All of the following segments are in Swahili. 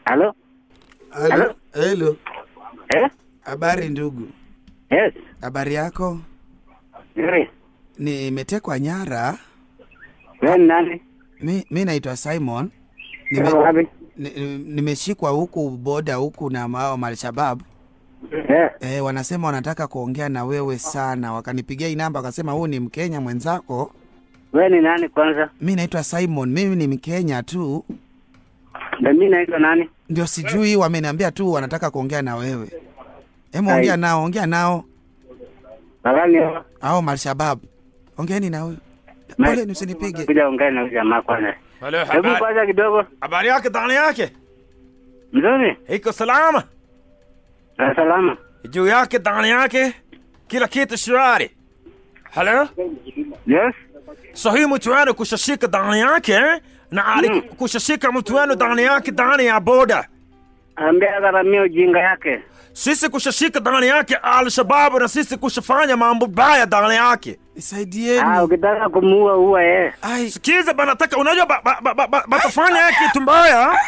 Halo? Halo. Hello. Eh? Habari ndugu. Yes. Habari yako? Nzuri. Nimetekwa nyara. Wewe ni nani? Mi naitwa Simon. Nimeshikwa huku boda huku na hao Al-Shabaab. Yeah. Wanasema wanataka kuongea na wewe sana. Wakanipigia hii namba wakasema huyu ni Mkenya mwenzako. Wewe ni nani kwanza? Mi naitwa Simon, mimi ni Mkenya tu. Na mimi naitwa nani? Ndio sijui, wameniambia tu wanataka kuongea na wewe. Hebu ongea nao, ongea nao. Nani? Hao Al-Shabaab. Ongeeni na huyu. Pole usinipige. Bila ongea na huyu jamaa kwanza. Halo, hebu kwanza kidogo. Habari yake ndani yake? Mzuri. Iko salama? Salama. Juu yake ndani yake kila kitu shwari. Halo? Yes. Sahihi mtu wenu kushashika ndani yake na ali kushashika mtu wenu ndani yake ndani ya boda. Ambia gharamia ujinga yake. Sisi kushashika ndani yake Al-Shabaab na sisi kushafanya mambo baya ndani yake. Nisaidieni. Ukitaka kumuua uua yeye. Sikiza bana, nataka unajua batafanya kitu mbaya.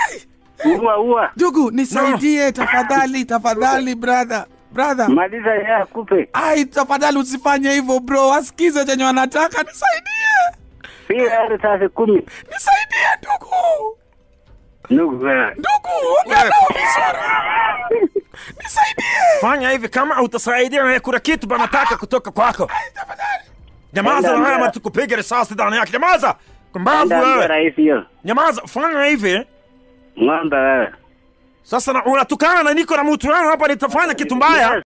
Uua uua. Ndugu nisaidie tafadhali, tafadhali brother. Brother. Maliza yeye akupe. Ai tafadhali usifanye hivyo bro. Wasikize chenye wanataka, nisaidie. Pia risasi 10. Nisaidie ndugu. Ndugu wewe. Ndugu, ongea nao vizuri. Nisaidie. Fanya hivi kama utasaidia kuna kitu banataka kutoka kwako. Ai tafadhali. Nyamaza na haya tukupiga risasi ndani yake. Nyamaza. Kumbavu wewe. Nyamaza, fanya hivi. Ng'ombe wewe. Sasa unatukana na niko na mtu wangu hapa nitafanya kitu mbaya.